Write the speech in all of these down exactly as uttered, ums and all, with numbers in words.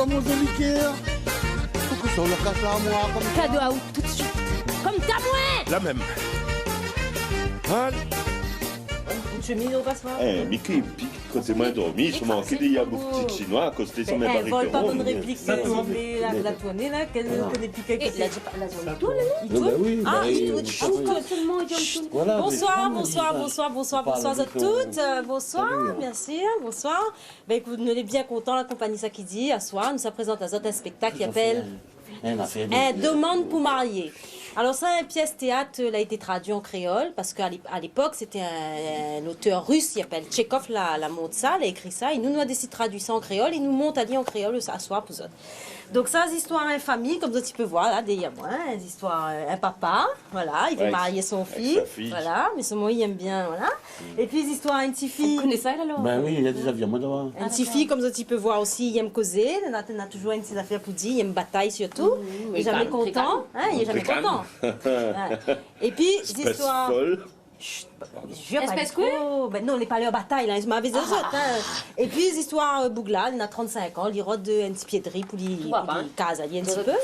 Mon zoli kèr, poukosa ou la kas larmoir konmsa ? Kado aou tout suit. Konm ta moin. La mèm. Al. Une chemise, on passe pas. Eh, Mickey, pi koté moin dormi, i mank dé yaourt ti shinoi, akoté son mèm. Vol pa bone réplik, sa tourn. La, la tourné la, kèl koté Mickey. La tourn, non ? I tourn. Ah, i tourn. Voilà, bonsoir, bonsoir, bonsoir, bonsoir, bonsoir à toutes. Euh, bonsoir, merci, hein, bonsoir. Ben, ékout, nou lé bien kontan, la konpagni Sa ki di, aswar nou sa prézant azot in spéktak ki apèl In domann pou marié. Alor sa, in piès téat, euh, la été tradui an kréol, parske a lép-, a lépok, sété in, in otèr rus, i apèl Tchekhov, la, la mont sa, la ékri sa, é nou, nou la désid tradui sa an kréol, é nou mont ali an kréol aswar pou zot. Donk sa, zistoir in fami, konm zot i pé voir la, dèrièr moin, zistoir, euh, in papa, voilà, i vé marié son fiy, voilà, mé solman i èm bien, voilà. Épi zistoir in ti fiy. Ou koné sa, alor ? Ben oui, li la déza vi amoin d'abor. In ti fiy, konm zot i pé voir osi, i èm kozé, li na, li na touzour in ti zafèr pou di, i èm batay sirtou. Li lé zamé kontan, hein, li lé zamé kontan. Épi zistoir. Chut, ba, mi jir pa tro. Ben non, lé pa lèr batay la, ma vé di azot, hein. Épi zistoir, euh, boug la, li na trant-sink an, li rod, euh, in ti pié d'ri pou li, pou li kaz ali in ti pé.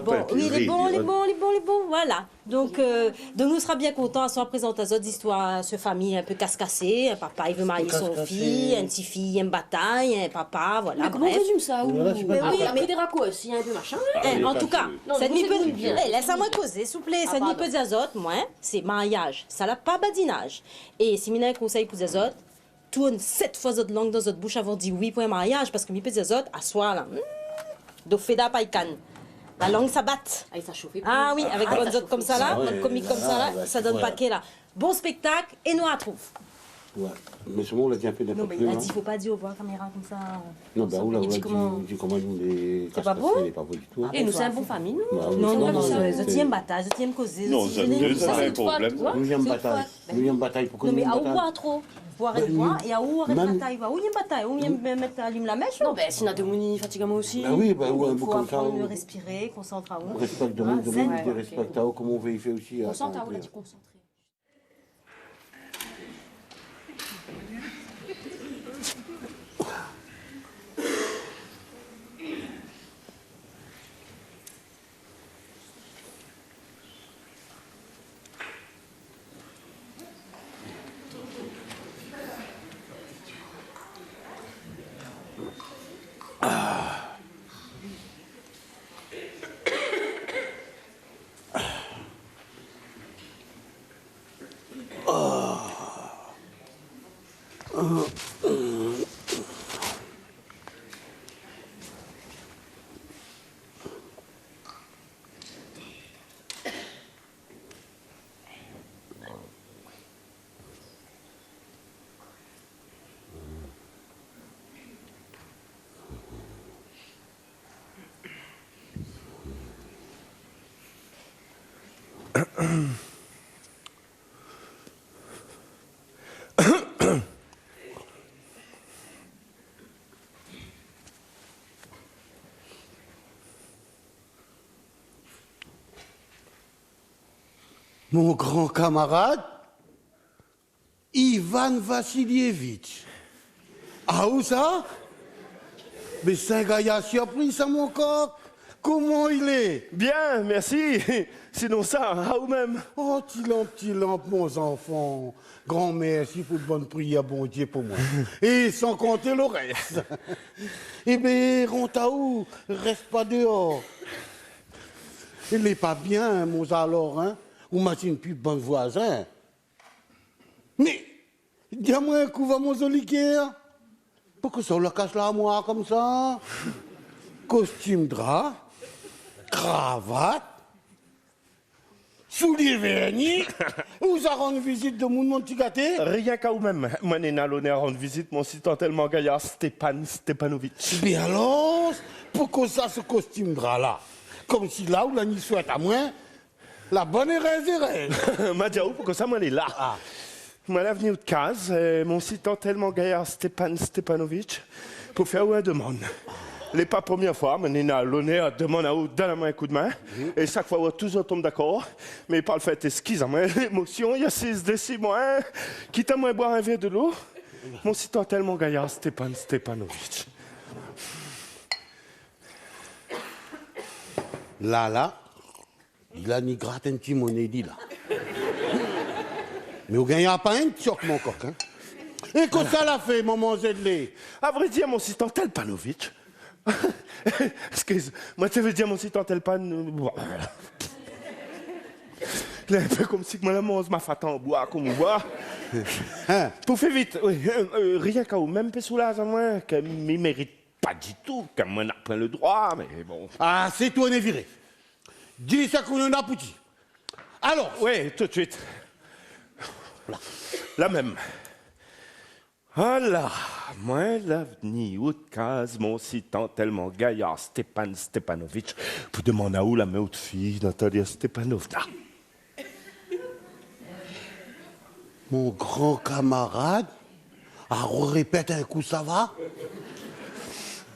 Bon, oui, lé bon, lé bon, lé bon, lé bon, voilà. Donk, euh, donk nou sra bien kontan aswar prézant azot zistoir, se fami in pé kas-kasé, in papa i vé marié son fiy, in ti fiy i èm batay, in papa, voilà, bref. Mé koman ou rézim sa, ou ? Mé oui, mé dé rakoursi, in pé machin. Eh, an tou ka, sa nou pé, eh, lès amoin kozé, souplé, sa nou pé di azot, moin, sé mariaz, sa la pa badinaz. É si mi na in konsèy pou di azot, tourn sèt foi zot lang dan zot boush avan di oui pou in mariaz, parske mi pé di azot, aswar la, hmm, do féda pa i kann. La lang sa bat. Ah, i sa shofé. Ah oui, avèk bann zot konmsa la, bann komik konmsa la, sa donn pa ké la. Bon spéktak, é nou artrouv. Ouais. Mé solman, ou la di in pé ninport koi, hein. Non, mé li la di, fo pa di orevoir kaméra konmsa. Non, ben, ou la di koman, di koman nou lé kas-kasé, lé pa bo ditou, hein. É nou, sé in bon fami, nou. Non, non, non, zot i èm batay, zot i èm kozé, zot i èm... Non, zot i èm batay. Nou i èm batay, poukosa nou i èm batay ? Non, mé aou i boi tro. Boi, é aou i arèt batay, aou i èm batay, aou i èm mèt, alim la mèsh. Non, ben, si na demoun i fatig amoin osi. Ben oui, ben, ou in boug konmsa, fo aprann respiré, konsant aou. Ou rèspèk demoun, demoun i rèspèk aou, koman ou vé i fé osi, hein. Konsant aou, la di konsantré. Mon gran kamarad, Ivan Vassilievitch. Aou sa ? Mé sé in gayar sirpriz sa, mon kok. Koman i lé ? Bien, mèrsi. Sinon sa, aou mèm ? Oh, ti lanp, ti lanp, mon zanfan. Gran mèrsi pou bann priyèr Bondié pou moin. É san konté lo rès. Ében, rant aou, rès pa déor. Lé pa bien, mon zalor, hein. Ou mazine pi bann voizin. Mé, di amoin in kou, va, mon zoli kèr. Poukosa ou la kas larmoir konmsa ? Kostim dra, kravat, soulié vèrni, ou sa rann vizit demoun, mon ti gaté ? Rienk aou mèm. Moin néna lonèr rann vizit mon sitantèlman gayar Stéphane Stéphanovitch. Bin alor, poukosa se kostim dra la ? Konmsi la ou la ni swèt amoin la bone érèz érèz. Ma di aou poukosa moin lé la. Ah. Moin la vni out kaz, euh, mon sitantèlman gayar Stéphane Stéphanovitch, pou fé aou in demann. Lé pa promié foi moin néna lonèr demann aou donn amoin in koudmin. Mhm. É shak foi ou touzour tonm dakor. Mé par le fèt, eskiz amoin, lémosion i asiz dési moin. Kit amoin boir in vèr dolo. Mon sitantèlman gayar Stéphane Stéphanovitch. La, la, li la ni grat in ti moné, li la. Mé ou gingn pa in tiok, mon kok, in. É kosa la fé, manmzèl lé ? A vré dir, mon sitan Telpanovitch. Eskiz, moin té vé dir mon sitan Telpan-, lé in pé konmsi ke moin la manz ma fat an boi, konm ou voi. In ? Pou fé vit, oui, euh, euh, rienk aou mèm pé soulaz amoin, ke mi mérit pa ditou, ke moin na poin le droi, mé bon. A, sé tou, nou lé viré. Di sak ou néna pou di. Alor. Oui, tout suit. La mèm. Ala, moin la vni out kaz, mon sitan tèlman gayar, Stepan Stepanovitch, pou demann aou la min out fiy, Natalia Stepanovna. Mon gran kamarad, a, répèt in kou, sa va ?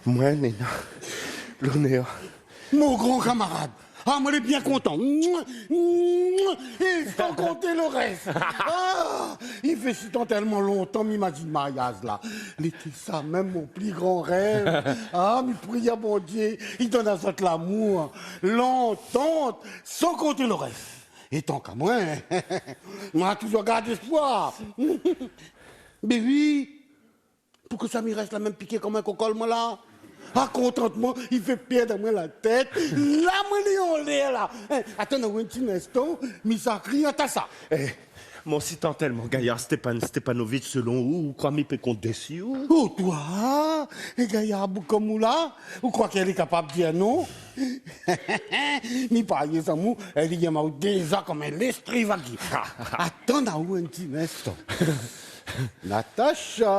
Moin néna lonèr. Mon gran kamarad. A, moin lé bien kontan. É san konté lo rès. A, i fé sitan tèlman lontan, mi mazine mariaz la. Lété sa mèm mon pli gran rèv. A, mi priy a Bondié, i donn azot lamour, lantant, san konté lo rès. É tan ka moin, moin la touzour gard éspoir. Bé oui, poukosa mi rès la mèm piké konm in kokol, moin la ? A, kontantman i fé pèrd amoin la tèt. La moin lé anlèr la. In, atann aou in ti linstan, mi sa kri ata sa. É, mon sitan tèlman gayar, Stepan Stepanovitch, selon ou, ou kroi mi pé kont dési ou ? O, toi, in gayar boug konm ou la, ou kroi k'èl lé kapab dir non ? Mi parié zanmou, èl i yèm aou déza konm in léstrivagi. Atann aou in ti linstan. Natacha !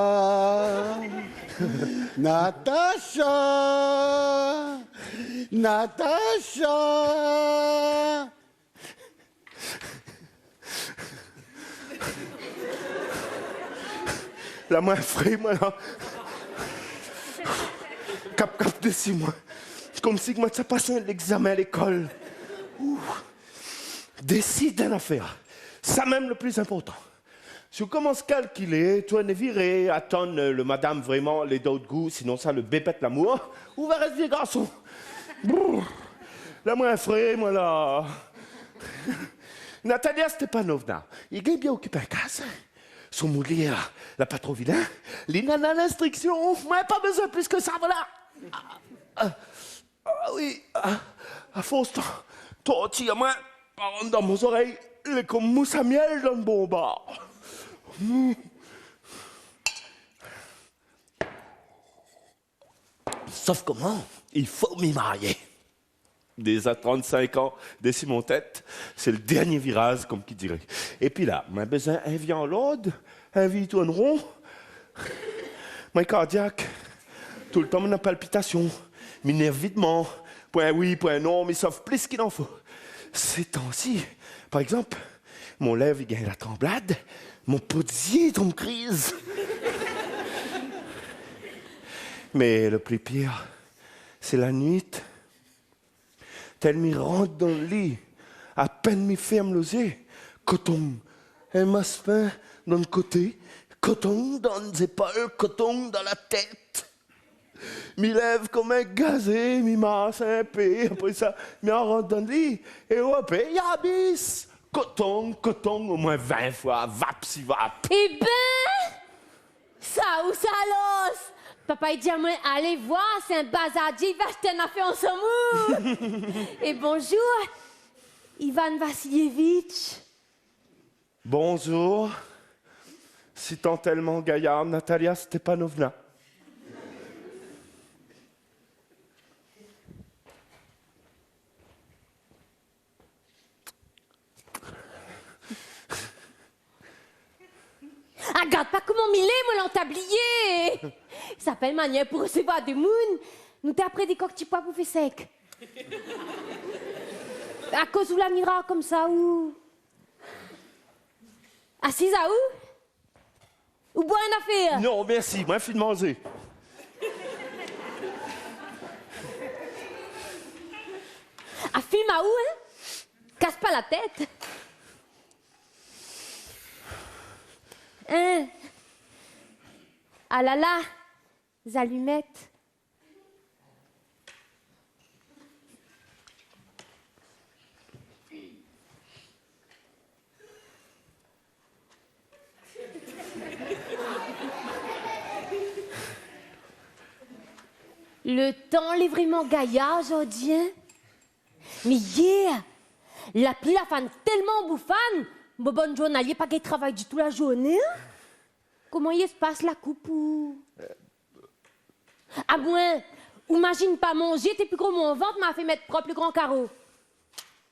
Natacha ! Natacha ! La moin fré, moin la. Kap, kap dési moin. Konmsi ke moin té sa pas in légzamin lékol. Ouf. Désid in nafèr. Sa mèm lo pli inportan. Si ou komans kalkilé, tourné viré, atann, euh, lo madam vréman lé d'ot gou, sinonsa lo bébèt lamour, ou va rès vié garson. Brr. La moin fré, moin la. Natalia Stepanovna, i gingn bien okip in kaz. Son moulèr la pa tro vilin. Li néna linstriksion. Moin pa bezoin plis ke sa, voila. A, a, a oui, a, a fors tan tortir amoin, pa rant dan mon zorèy, lé konm mous a mièl dan bonbar. Sof koman, i fo mi marié. Déza trant-sink an dési mon tèt, sé lo dernié viraz, konm ki diré. Épi la, moin bezoin in vi an lord, in vi i tourn ron. Moin kardiak, toultan moin na palpitasion, mi nèrv vitman, poin oui, poin non, mi sof plis k'i n'an fo. Sé tan-si, par égzanp, mon lèv i gingn la tranblad, mon po d'zié i tonm kriz. Mé lo pli pir, sé la nuit. Tèl mi rant dan lo li, apèn mi fèrm lo zié, kotong, in maspin dan lo koté, kotong dan zépol, kotong dan la tèt. Mi lèv konm in gazé, mi marsh in pé, apré sa, mi arant dan lo li, é op, é yabis, kotong, kotong, omoin vin foi, vap si vap. Ében, sa ou sa, alor ? Papa i di amoin, alé voir, sé in bazardié, i vé ashté in nafèr ansanm ou. É bonzour, Ivan Vassilievitch. Bonzour, si tan tèlman gayar, Natalia Stepanovna. Agard pa koman mi lé, moin, lan tablié. Sa apèl manièr pou resevoir demoun. Nou té apré dé kok ti poi pou fé sèk. Akoz ou la mi rar konmsa, ou ? Asiz aou ? Ou boir in nafèr ? Non, mèrsi, moin fine manzé. A, film aou, in ? Kas pa la tèt. In ? Alala, zalimèt. Le tan lé vréman gayar zordi, in ? Mé yèr, la pli la fann tèlman boufane, mon bann zournalié pa gingn travay ditou la zourné, in ? Koman i spas la koup ou ? Amoin, ou mazine pa, mon zié té pli gro mon vant, ma fé mèt prop le gran karo.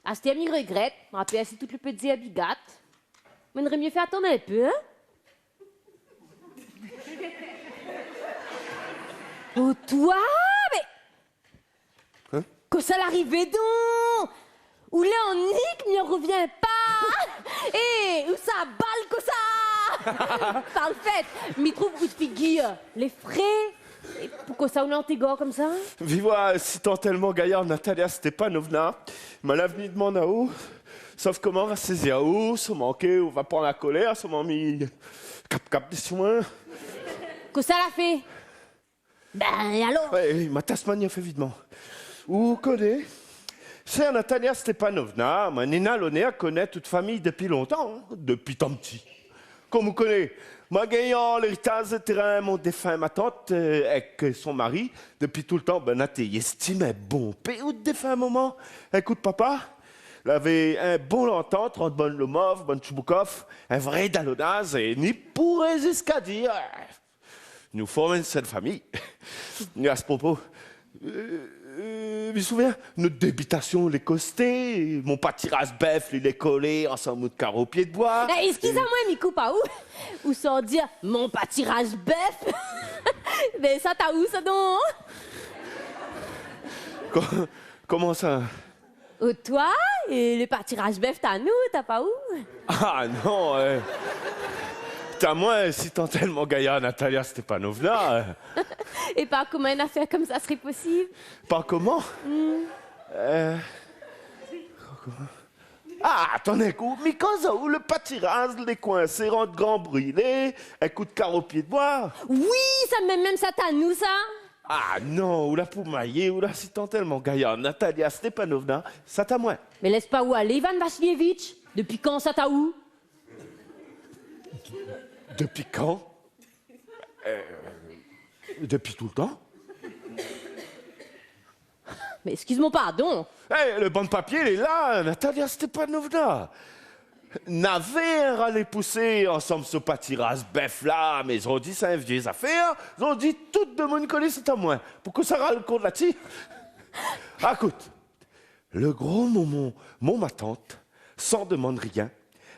Astèr mi regrèt, ma pèrsi tout le pé d'zèrb i gat. Moin noré myé fé atann in pé, in ? O toi, mé... Hein ? Kosa la arivé don ? Ou lé an nik, mi revien pa. É, ou sa bal kosa ? Parl fèt, mi trouv out figir lé fré. É poukosa ou lé an tégor konmsa ? Viv oir, sitan tèlman gayar, Natalia Stepanovna, ma la vni domann aou. Sof koman va sézi aou, soman ke ou va pran la kolèr, soman mi kap-kap dési moin. Kosa la fé ? Bin, alor ? Wé, ma tas manyèr fé vitman. Ou koné, sèr Natalia Stepanovna, moin néna lonèr konèt out famiy dopi lontan, in, dopi tan pti. Kom ou koné, moin la gingn léritaz térin mon défin matant, euh, èk son mari. Dopi toultan, bin, Natalia té éstim in bonpé out défin momon èk out papa. Lavé in bon lantant ant bann Lomov, bann Tchouboukov, in vré dalonaz, é ni pou ziska dir, euh, nou form in sèl famiy. A se propo, euh, euh, mi souvien, nout dé bitasion lé kosté, mon patiraz bèf li lé kolé ansanm out karo pié d'boi. Eh, eskiz amoin, mi koup aou. Ou sort dir mon patiraz bèf. Bin, sa ta ou sa don ? Ko-, koman sa ? O toi, é le patiraz bèf ta nou, ta pa ou ? Ah non, euh, ta moin, sitan tèlman gayar, Natalia Stepanovna, euh. É par koman in afèr konmsa sré posib ? Par koman ? Hmm. Euh, par koman ? Ah, atann in kou, mi koz aou, le patiraz lé koinsé ant Gran Brilé èk out karo pié d'boi. Oui, sa mèm, mèm sa ta nou sa. Ah non, ou la pou mayé, ou la sitan tèlman gayar, Natalia Stepanovna, sa ta moin. Mé lès pa ou alé, Ivan Vassilievitch. Dopi kan sa ta ou ? Dopi kan ? Euh, dopi toultan. Mé eskiz mon pardon. Eh, le bann papié lé la, Natalia Stepanovna. Navé in ralé pousé ansanm so patiraz bèf la, mé zordi sa in vié zafèr, zordi tout demoun i koné sa ta moin. Poukosa ral kont la ti ? Akout, le gro momon, mon matant, san demann rien,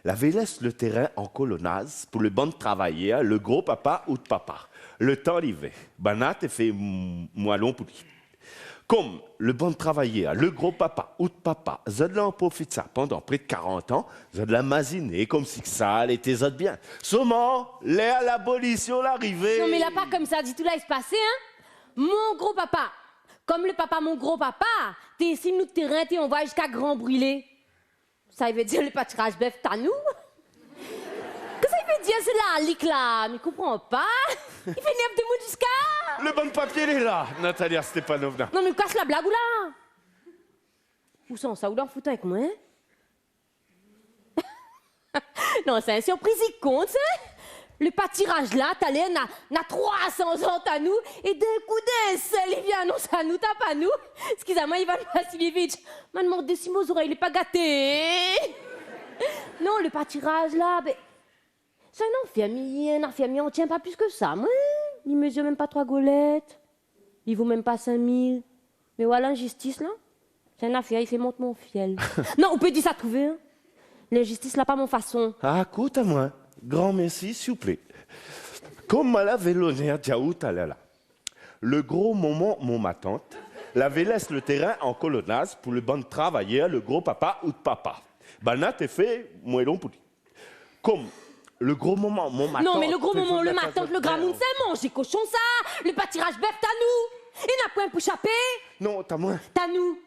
lavé lès le térin an kolonaz pou le bann travayèr, le gro papa out papa. Le tan livé, banna té fé m-, moalon pou li. Kom le bann travayèr, le gro papa out papa, zot la profit sa pandan pré de karant an, zot la maziné komsi ke sa lété zot bien. Soman, lèr labolision la arivé. Non, mé la pa konmsa ditou la i spasé, in. Mon gro papa, kom le papa mon gro papa, té éstim nout térin té anvoy ziska Gran Brilé. Sa i vé dir le patiraz bèf ta nou ? Kosa i vé dir sela, lik la ? Mi konpran pa. I fé nèrv demoun ziska. Le bann papié lé la, Natalia Stepanovna. Non, mé kas la blag ou la ? Ou san sa, ou la fout avèk moin, in ? Non, sé in sirpriz i kont, in ? Le patiraz la, talèr na, na troi san zan ta nou, é d'in kou d'in sèl, li vien anons anou ta pa nou. Eskiz amoin, Ivan Vassilievitch, ma domann si mon zorèy lé pa gaté. Non, le patiraz la, bin, sé in afèr mi, in afèr mi antien pa plis ke sa, moin. Li mezir mèm pa troi golèt. Li vo mèm pa sink mil. Mé oila linzistis la, sé in afèr i fé mont mon fièl. Non, ou pé di sa trouvé, in. Linzistis la pa mon fason. Ah, akout amoin. Gran mèrsi, siouplé. Kom ma lavé lonèr di aou talèr la, le gro momon mon matant lavé lès le térin an kolonaz pou le bann travayèr, le gro papa out papa. Banna té fé moalon pou li. Kom le gro momon mon matant... Non, mé le gro momon, le matant, le gramoun, sé manzé koshon sa. Le patiraz bèf ta nou. Na poin pou shapé. Non, ta moin. Ta nou.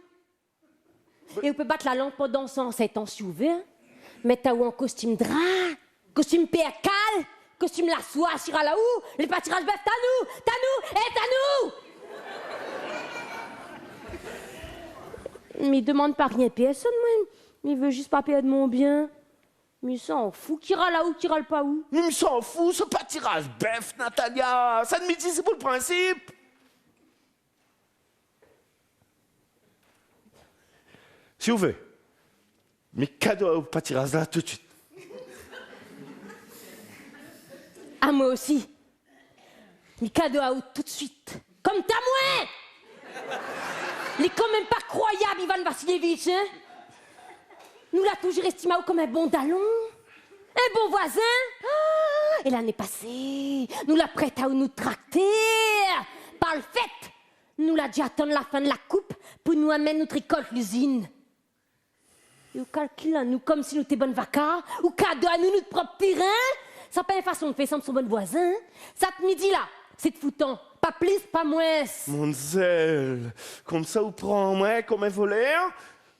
É ou pé bat la lang pandan san sèt an si ou vé, in. Mèt aou an kostim dra, kostim pèrkal, kostim la soi, sira la ou, le patiraz bèf ta nou, ta nou, é ta nou. Mi demann pa rien pèrsone, moin. Mi vé zis pa pèrd mon bien. Mi san fou ki ral aou, ki ral pa ou. Mi, mi san fou, se patiraz bèf, Natalia. Sa mi di, sé pou le prinsip. Si ou vé, mi kado aou patiraz la tout suit. Amoin osi. Mi kado aou tout suit. Kom ta moin ! Lé kan mèm pa kroyab, Ivan Vassilievitch, in ? Nou la touzour estim aou kom in bon dalon, in bon voizin. Ah, é lané pasé, nou la prèt aou nout traktèr. Par lo fèt, nou la di atann la fin la koup pou nou amenn nout rékolt lizine. É ou kalkil anou komsi nou té bann vaka, ou kado anou nout prop térin. Sa pa in fason fé sanm son bann voizin, in ? Sat midi la, sé foutan, pa plis, pa moins. Manzèl, komsa ou pran amoin kom in volèr ?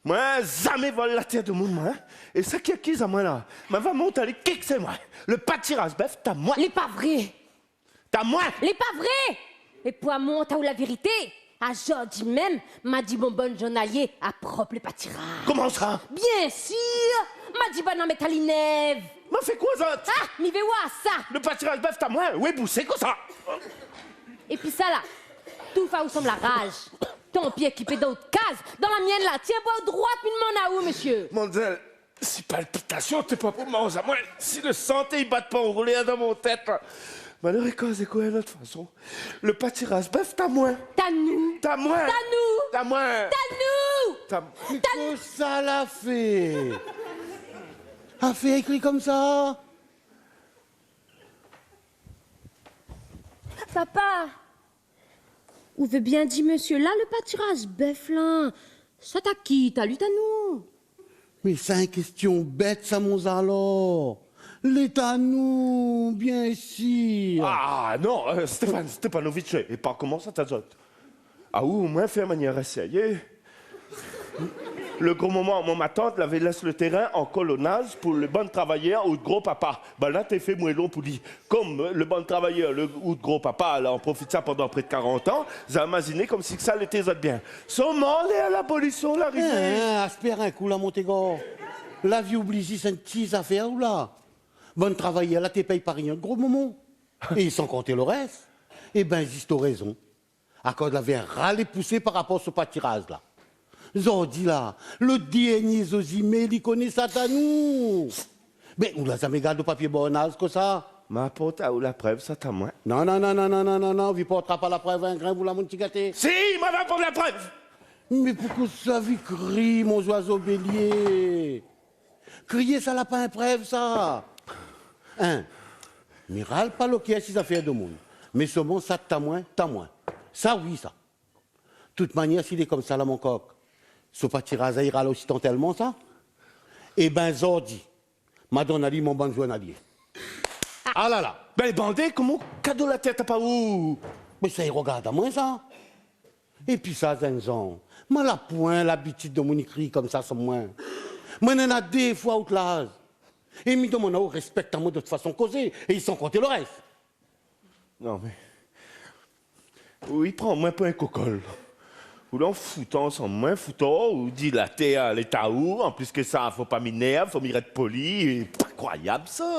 Moin zamé vol la tèr domoun, moin, in ? É sa ki akiz amoin la, moin va mont ali kiksé moin. Lo patiraz bèf, ta moin. Lé pa vré. Ta moin. Lé pa vré. É pou amont aou la vérité, azordi mèm, ma di mon bann zournalié aprop lo patiraz. Koman sa ? Biensir, ma di bann la mèt ali nèv. Ma fé koi, zot ? Ah, mi vé oir sa. Lo patiraz bèf, ta moin. Ou lé bousé konmsa. Épi sa la, tout fa ou sanm la raz. Tanpi, okipé dan out kaz, dan la mienn la, tienbo aou droit, mi domann aou, mésyé. Manzèl, si palpitasion té pa pou manz amoin, si lo san té i bat pa anroulé dan mon tèt, ma noré kozé koi in lot fason. Lo patiraz bèf, ta moin. Ta nou. Ta moin. Ta nou. Ta moin. Ta nou. Ta Mé kosa la fé ? Afèr ékri konmsa ? Papa, ou vé bien di mésyé la, lo patiraz bèf la, sa ta ki, ta li, ta nou ? Mé sa in késtion bèt sa, mon zalo. Lé ta nou, biensir. Ah non, euh, Stéphane Stépanovitch, é pa komansa ta zot. Ah, ou, moin fé manièr sérié. Lo gro momon, mon matant lavé lès lo térin an kolonaz pou lo bann travayèr out gro papa. Bann la té fé moélon pou li. Kom lo bann travayèr, lo, out gro papa la anprofit sa pandan pré de karant an, zot i mazine komsi sa lété zot bien. Soman lèr labolision la arivé. Eh, eh, aspèr in kou la, mon tégor. La vi oblizis in ti zafèr ou la. Bann travayèr la té pèy pa rien, gro momon. É san konté lo rès. Ében, zis ou rézon. Akoz lavé in ralé pousé par rapor so patiraz la. Zordi la, lo dèrnié zozimé, li koné sa ta nou. Mé ou la zamé gard lo papié bornaz konmsa ? Ma aport aou la prèv, sa ta moin. Non, non, non, ou vi portra pa la prèv, in grin, ou la, mon ti gaté. Si, ma va aport la prèv. Mé poukosa ou vi kri, mon zoizo bélié ? Kriyé, sa la pa in prèv sa. In, mi ral pa lo kèr si zafèr domoun. Mé soman sa ta moin, ta moin. Sa oui sa. Tout manièr, si lé konmsa la, mon kok, so patiraz la i ral osi tantèlman sa. Ében, zordi, ma donn ali mon bann zournalié. Ah la la. Bin, bandé, koman ou kado la tèt apa ou ? Mé sa i rogard amoin sa. Épi sa, zènn zan, moin la poin labitid domoun i kri konmsa sanm moin. Moin néna dé foi out laz. É mi domann aou rèspèk amoin dan out fason kozé, é san konté lo rès. Non, mé, ou i pran moin pou in kokol. Ou la foutan sanm moin, foutan, ou di la tèr lé ta ou, an plis ke sa, fo pa mi nèrv, fo mi rès poli, é pa kroyab sa.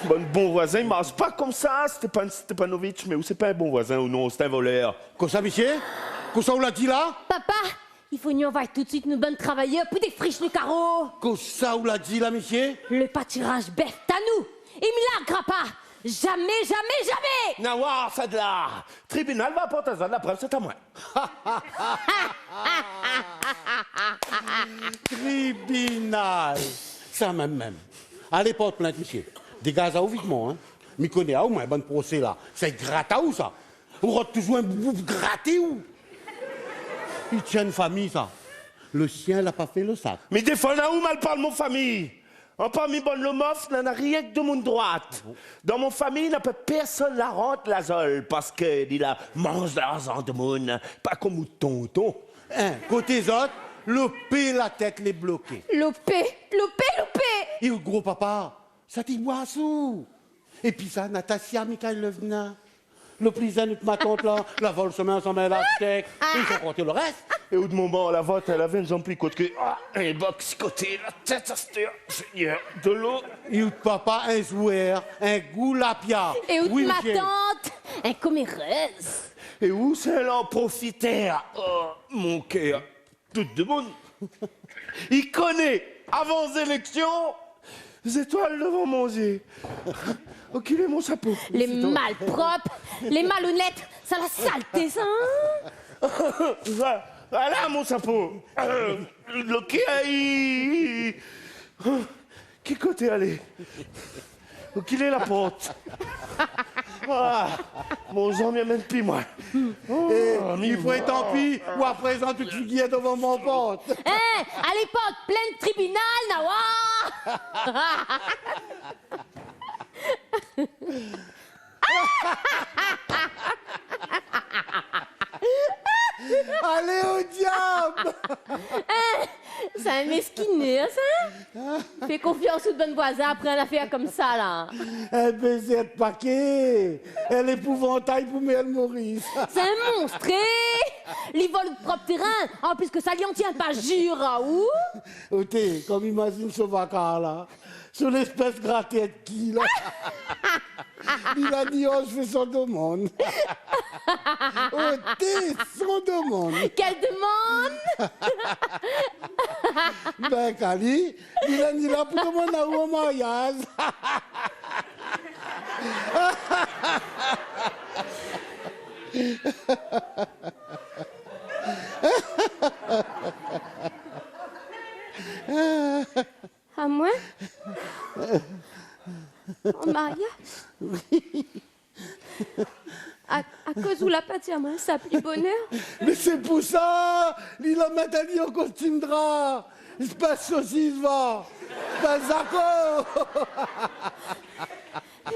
Bann bon voizin i marsh pa konmsa, Stéphane Stépanovitch, mé ou sé pa in bon voizin, ou non, ou sé in volèr. Kosa, mésyé ? Kosa ou la di la ? Papa, i fo nou anvoy tout suit nout bann travayèr pou défrish nout karo. Kosa ou la di la, mésyé ? Lo patiraz bèf ta nou. É mi largra pa. Zamé, zamé, zamé. Na oir sa la. Tribinal va aport azot la prèv, sa ta moin. Tribinal. Sa mèm mèm. Alé port plint, mésyé. Dégaz aou vitman, in. Mi koné aou, moin, bann prosé la, sa i grat aou sa. Ou rod touzour in boubou pou graté ou. I tien in fami sa. Lo sien la pa fé lo sak. Mi défann aou, mal parl mon fami. An parmi bann lomof, na, na rienk domoun droit. Dan mon fami, na pa pèrsone la rant la zol, parske li la manz larzan domoun, pa kom out tonton. In, koté zot, lo pé la tèt lé bloké. Lo pé, lo pé, lo pé. É out gro papa, sa té i boir sou. Épi sa, Natasia Mikhailovna, lo pli zèn out matant la, la vol somin ansanm in lastèk, é san konté lo rès. É out momon, la vot, èl lavé in zanm pli kourt ke, ah, in bok si koté, la tèt astèr, Sényèr, dolo. É out papa, in zouèr, in gou lapia. É out matant, in komérèz. Oui, mésyé. É ou, sé in profitèr, oh, mon kèr. tout demoun. I koné, avan zéléksion, zétoil dovan mon zié. Okilé mon sapo. Lé malprop, lé malonèt, sa la salté sa, in ? Voilà, voilà mon sapo. Euh, lo ki a i... Ki koté alé ? Okilé la port. Ah, mon zanmi, amèn pi moin. Oh, é mi fé tanpi, ou aprézan tout figir dovan mon port. Eh, alé port plent tribinal, nawa. Alé o diab ! Eh, sa in méskin sa, in ? Fé konfians out bann voizin apré in afèr konmsa la. In bézèr paké, in lépouvantay pou Mèr Moris. Sé in monstré ! Li vol out prop térin. An plis ke sa, li antien pa zir aou. Oté, konm imazine so vakar la. So léspès gratèr ki la. Li la di, oh, je fais son demande. Oh, té, son demande. Quelle demande ? Ben, Kali, li la, li la pou demann aou an mariaz. Amoin ? An mariaz ? A, akoz ou la pa di amoin sa pli bonèr ? Mé sé pou sa, li la mèt ali an kostim dra. Sé pa sosis, va. Sé pa zako.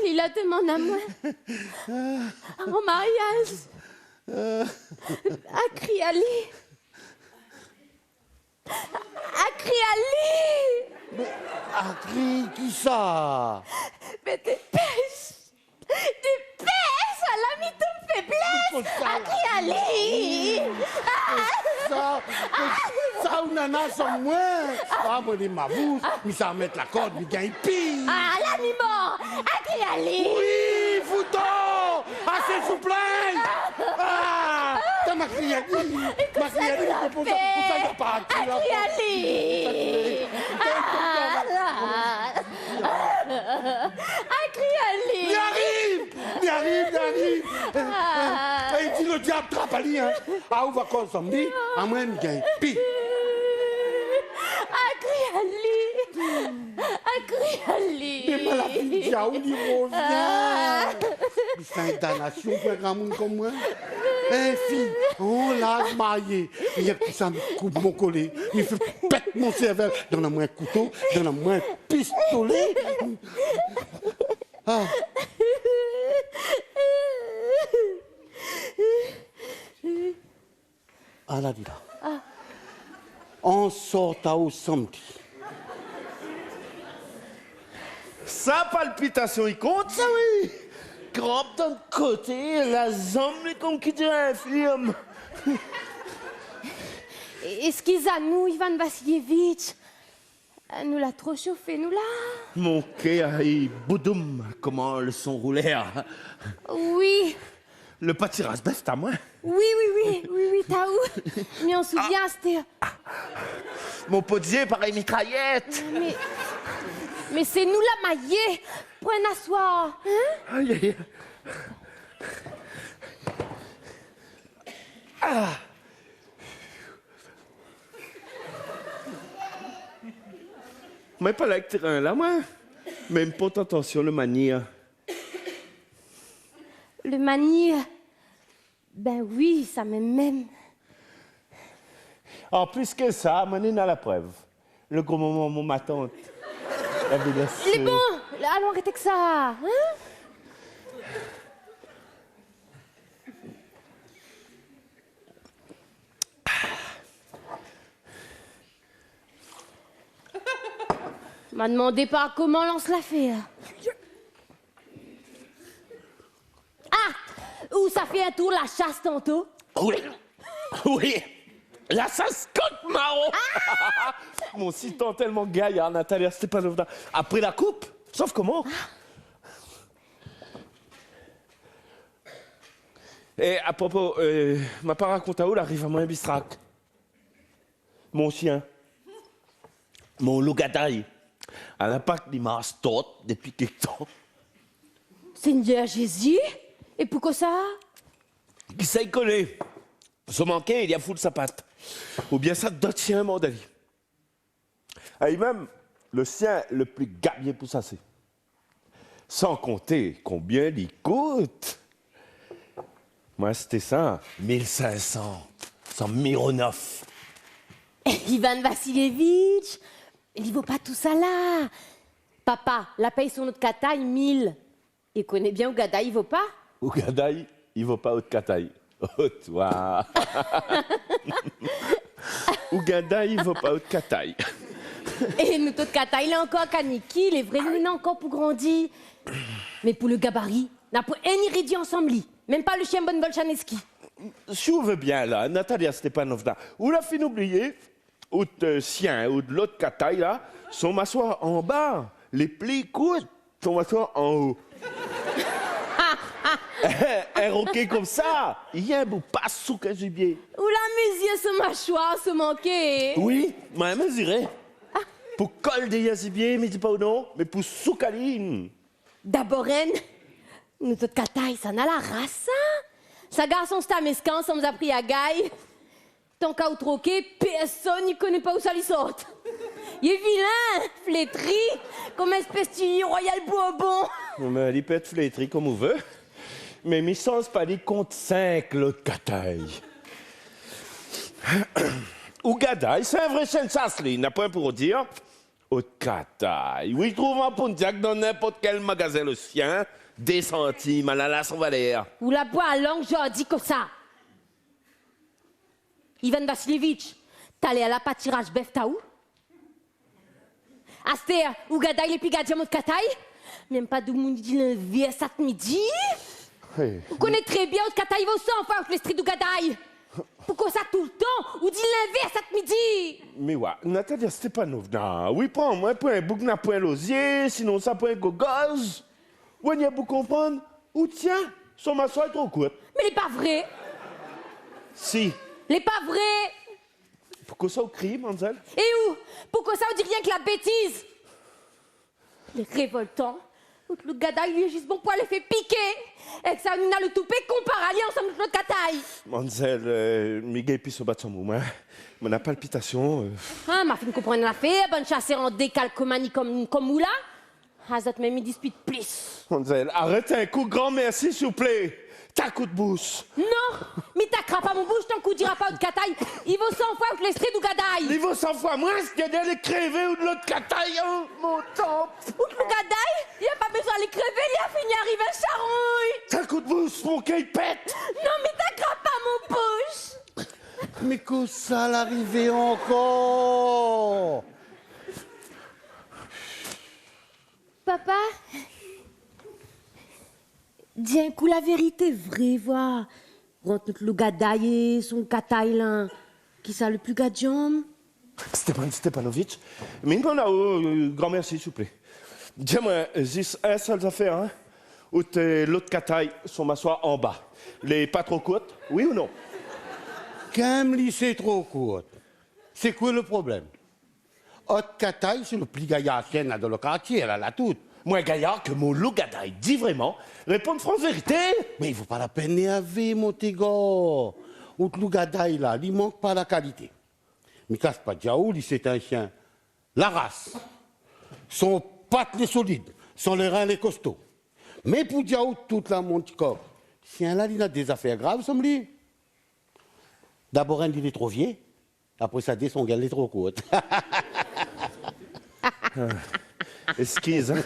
Li la demann amoin an mariaz. Akri ali. Akri ali. Mé Akri kisa ? Mé dépès. Dépès, ala mi tonm féblès. Akri ali. Sa, sa ou nana san moin. Ah, moin lé mavous, mi sa mèt la kord, mi gingn pi. Ala mi mor. Akri ali. Oui, fouton. Asé souplé. Ah, ta ma krié, ma krié, ma pé pa sa, pou sa, na pa. Akri ali. Akri ali. Li ariv, li ariv, li ariv. Ah. É, é, é, di lo diab trap ali, in. Ah, ou va koz ansanm, di, amoin mi gingn pi. Akri ali. Akri ali. Mé ma la fine di aou, li rovien. Ah. Mé sé in danasion pou in gramoun konm moin. In fi, an laz marié. Rienk pou sa, mi koup mon kolé. Mi fé pèt mon sèrvèl. Donn amoin in kouto, donn amoin in pistolé. Ah. Ala li la. Ah. An sort aou sanmdi. Sa palpitasion i kont sa, oui. Kranp dann koté, la zanm li konm ki diré infirm. Eskiz anou, Ivan Vassilievitch. Nou la tro shofé, nou la. Mon kèr i boudoum, koman le son roulèr. Oui. Le pati rasbèf ta moin. Oui, oui, oui, oui, oui, ta ou. Mi ansouvien, astèr. Ah. Mon po d'zié parèy mitrayèt. Mé, mé sé nou la mayé. Pran in aswar, in ? Ay, ay, ay. Ah. Moin pa lé èk térin la, moin. Mé mi port atansion le manir. Le manir ? Ben oui, sa mèm mèm. An plis ke sa, moin néna la prèv. Le gro momon mon matant. La vilès. Lé bon, alon arèt èk sa, in ? Ma demandé pa koman lans lafèr. Ah, ou sa fé in tour la shas tanto ? Oui. Oui. La shas kot maro. Ah ! Mon sitan tèlman gayar, Natalia Stepanovna. Apré la koup, sof koman ? É apropo, euh, ma pa rakont aou, la ariv amoin in bistrak. Mon sien, mon lougada, i, ala pa k'li marsh tort dopi kèk tan. Seigneur Jésus, é poukosa ? Kisa i koné ? Son manké, li la fout sa pat. Oubien sa dot sien la mord ali. Li mèm, lo sien lo pli gabié pou sa sé. San konté konbien li kout. Moin, sété sa, mil sink san, san Mironov. Ivan Vassilievitch, li vo pa tousala. Papa la pèy son lot katay mil. Li koné bien ou gadé i vo pa. Ou gadé i vo pa out katay. Oh, toi. Ou gadé i vo pa out katay. É nout ot katay la ankor, Kaniki, lé vré nou néna ankor pou grandi. Mé pou lo gabari, na poin inn i rédi ansanm li. Mèm pa lo sien Bonne Volchaneski. Si ou vé bien la, Natalia Stepanovna, ou la fine oublié, out, euh, sien, out lot katay la, son mashoir anba lé pli kourt, son mashoir anlèr. In roké konmsa, i gingn pa souk in zibié. Ou la mezir son mashoir, son manké ? Oui, moin la meziré. Pou kol déyèr zibié, mi di pa ou non, mé pou souk ali. Dabor inn, nout ot katay, sa na la ras sa. Sa garson sta méskan, sanm sa pri a gay. Tank aou troké, pèrsone i koné pa ousa li sort. Li lé vilin, flétri, konm in éspès ti Royal Bourbon. Non, mé li pé èt flétri konm ou vé, mé mi sanz pa li kont sink lot katay. Ou gadé, sé in vré sien sas li, na poin pou rodir. Ot katay. Oui, trouv an Pontiac dan ninport kèl magazin lo sien, dé santim, ala la son valèr. Ou la boir lang zordi konmsa. Ivan Vassilievitch, talèr la pa ti rash bèf ta ou ? Astèr, ou gadé lé pli gadianm ot katay ? Mèm pa domoun i di linvèrs sak midi ? Hey. Ou koné trè bien ot katay i vo san foi out lestri d'ou gadé. Poukosa toultan ou di linvèrs sak midi ? Mé wa, Natalia Stepanovna, oui, pran moin pou in boug na poin lozié, sinonsa pou in gogoz. Ou ni pou konprann, out sien, son mashoir lé tro kourt. Mé lé pa vré. Si. Lé pa vré. Poukosa ou kri, manzel ? É ou, poukosa ou di rienk la bétiz ? Lé révoltan. Out lougada li lé zis bon pou alé fé piké. Èk sa, nou na lo toupé konpar ali ansanm nout lot katay. Manzel, euh, mi gingn pi sobat sanm ou, moin. Moin na palpitasion, euh. Ah, ma fine konprann lafèr, bann shasèr an dékalkomani konm, konm ou la. Azot mèm i dispit plis. Manzel, arèt in kou, gran mèrsi, siouplé. Tak out boush. Non, mi takra pa mon boush tank ou dira pa out katay i vo san foi out lestri d'ou gadé. Li vo san foi moin, sé ke d'alé krévé out lot katay, hein, mon tanp. Out lougada, li la pa bezoin alé krévé, li la fini ariv in sharouy. Tak out boush, mon kèr i pèt. Non, mi takra pa mon boush. Mé kosa la arivé ankor ? Papa, di in kou la vérité vré, voi. Rant nout lougada é son katay la, kisa lo pli gadianm ? Stepan Stepanovitch, mi demann aou, euh, gran mèrsi, siouplé. Di amoin, euh, zis in sèl zafèr, hein. Out, euh, lot katay, son mashoir anba, lé pa tro kourt, oui ou non ? Konm li sé tro kourt, sé koi lo problèm ? Ot katay, sé lo pli gayar sien la dan lo kartié, la, la tout. Moin gayar ke mon lougada, di vréman, réponn fransh vérité. Mé i vo pa la pèn énèrvé, mon ti gars. Out lougada la, li mank pa la kalité. Mi kash pa di aou, li sé in sien la ras. Son pat lé solid, son lé rin lé kosto. Mé pou di aou tout la, mon ti kok, sien la, li na dé zafèr grav sanm li. Dabor inn, li lé tro vié. Apré sa, dé, son gèl lé tro kourt. Ah, eskiz, hein.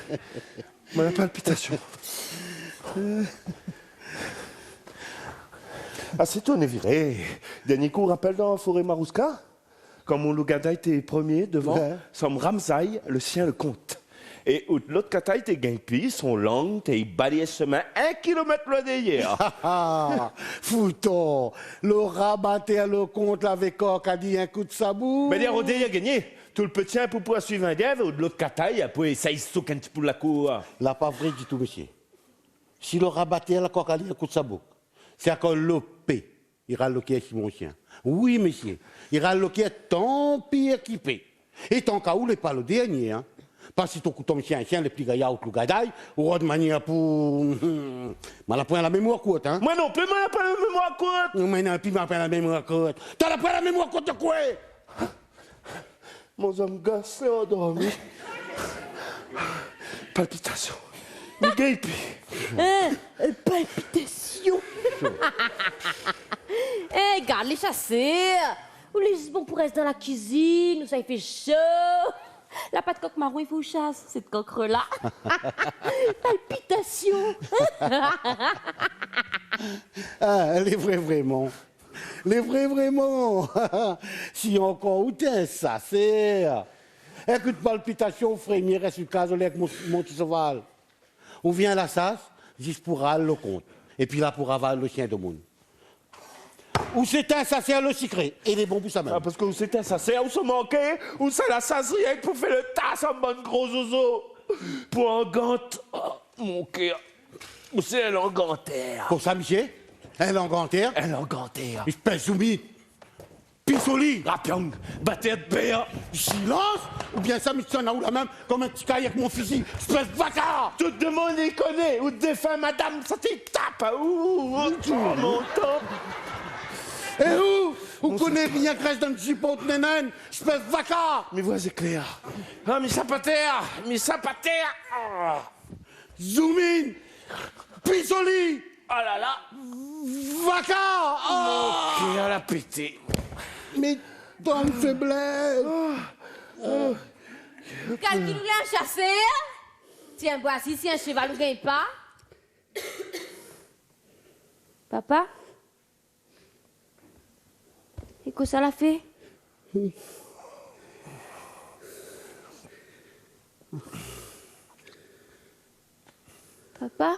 Moin la palpitasion. Ah, sé tourné viré. Dernié kou, rapèl dan Foré Marouska, kan mon lougada té promié dovan, ouais, sanm Ramsay, lo sien lo kont. É out lot katay té gingn pi, son lang té i balyé shomin in kilomèt loin dèryèr. Fouton, lo rabatèr lo kont la avèk kok ali in kou d'sabouk. Bin, li la rodé, li la gingné. Tout lo pti in pou poursuiv in dèv, out lot katay la pou éséy souk in ti pou la kour. La pa vré ditou, mésyé. Si lo rabatèr la kok ali in kou d'sabouk, sé akoz lo pé I ral lo kèr si mon shien. Wi, mésyé, i ral lo kèr tan pir ki pé. É tanka ou lé pa lo dèrnié, in. Pas si ou tonm shien, shien lé pli gayar ou k'lo gaday, ou rod manièr pou... Moin la poin la mémoir kourt, in. Moin non pli, moin la poin la mémoir kourt. Moin non pli, moin la poin la mémoir kourt. Ou la poin la mémoir kourt de koué ? Mon zom gos lé andormi. Palpitasion. Mi gingn pi. In, euh, palpitasion. Eh, gard lé shasèr. Ou lé zis bon pou rès dan la kuizine, ousa i fé sho. La pat kok maron i fé ou shas, sèt kankr la. Palpitasion. Ah, lé vré vréman. Lé vré vréman. Si ankor ou té in shasèr, èk out palpitasion, ou fré myé rès out kaz olèk mon, mon ti shoval. Ou vien la shas zis pou ral lo kont, épi la pou raval lo shien domoun. Ou sé in shasèr lo sikré, é lé bon pou sa mèm. Ah, parske ou sé in shasèr, ou sa manké, ou sa la shas rienk pou fé lo tas an bann gro zozo. Pou angant. Oh, mon kèr. Ou sé in langantèr. Kosa, mésyé ? In langantèr ? In langantèr. Éspès zoumine. Pisoli. Rapiang, batèr d'bèr. Silans, oubien sa mi tienn aou la mèm konm in ti kay èk mon fizi. Éspès vakar. Tout domoun i koné, out défin madam, sa ti tap, ou, ou, ou, mon tanp. É ou, ou koné rienk rès dan zip out nénène, éspès vakar. Mi voi zéklèr. Ah, mi sap atèr, mi sap atèr. Ah. Zoumine. Pisoli. Ah la la. Vakar. Ah. Mon kèr la pété. Mé tann féblès. Kalkil ou lé in shasèr. Tien, boizi, si in shoval ou gingn pa. Papa ? É kosa la fé ? Papa ?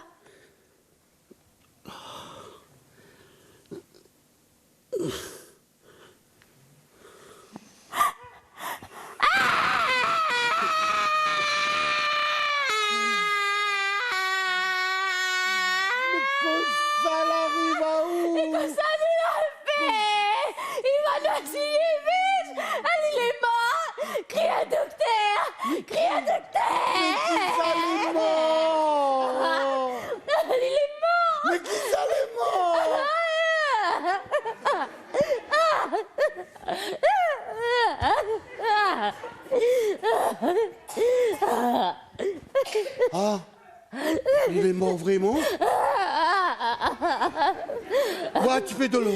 Mé kosa la ariv aou ? É kosa li la fé ? I va noyé vit. Ah, li lé mor. Krié doktèr. Krié doktèr. Mé kisa lé mor ? Li lé mor. Mé kisa lé mor ? Ah, li lé mor vréman ? Boir in ti pé dolo.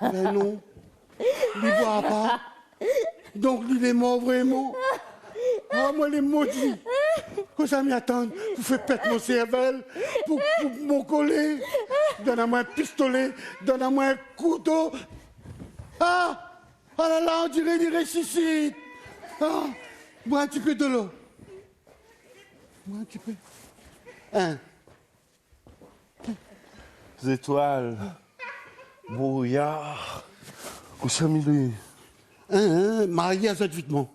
Bin non, li boir pa. Donk li lé mor vréman. Ah, moin lé modi. Kosa mi atann pou fé pèt mon sèrvèl, pou, pou mon kolé. Donn amoin in pistolé, donn amoin in kouto. Ah, ah la la, on diré li résisit. Ah, boir in ti pé dolo. Boir in ti pé. In. Zétwal, brouyar, kosa mi lé ? In, in, marié azot vitman.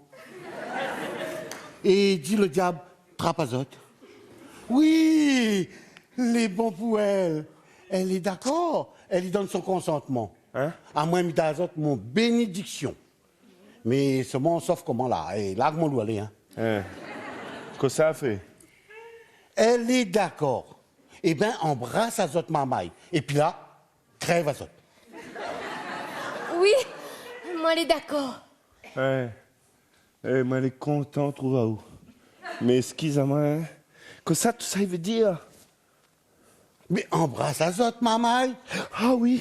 É di lo diab trap azot. Wi, lé bon pou èl. Èl lé dakor, èl i donn son konsantman. In ? Amoin mi donn azot mon bénédiksion. Mé solman, sof koman la, é larg mon lou alé, in. In. Kosa fé ? Èl lé dakor. Ébin, anbras azot marmay. Épi la, krèv azot. Wi, moin lé dakor. In. É, moin lé kontan trouv aou. Mé éskiz amoin, in. Kosa tousa i vé dir ? Mé anbras azot, marmay. Ah wi,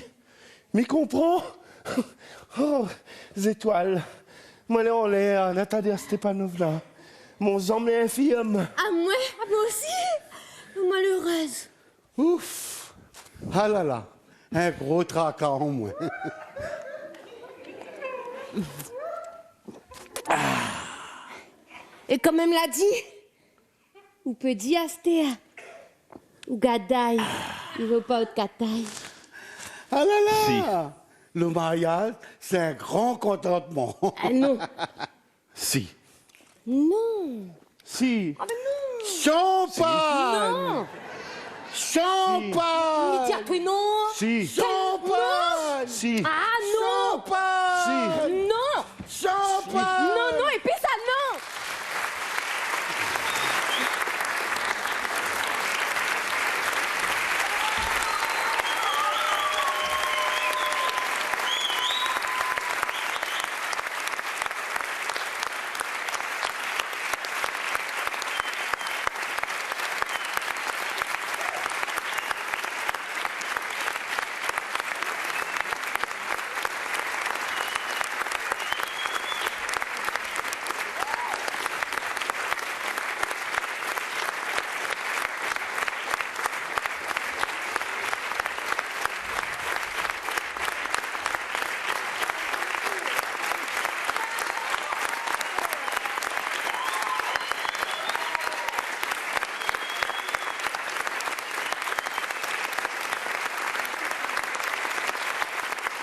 mi konpran. Oh, Zétwal, moin lé anlèr, Natalia Stepanovna. Mon zanm lé infirm. Amoin, amoin osi. Moin lé érèz. Ouf. Ah la la, in gro traka an moin. É kanmèm la di, ou pé di astèr, ou gaday, i vo pa out katay. Ah la la. Si. Lo mariaz, sé in gran kontantman. Ah non. Si. Non. Si. Ah ben non. Shanpagn. Non. Champagne. Ni di apré non. Si. Champagne. Si. Ah non. Champagne. Si. Non. Champagne.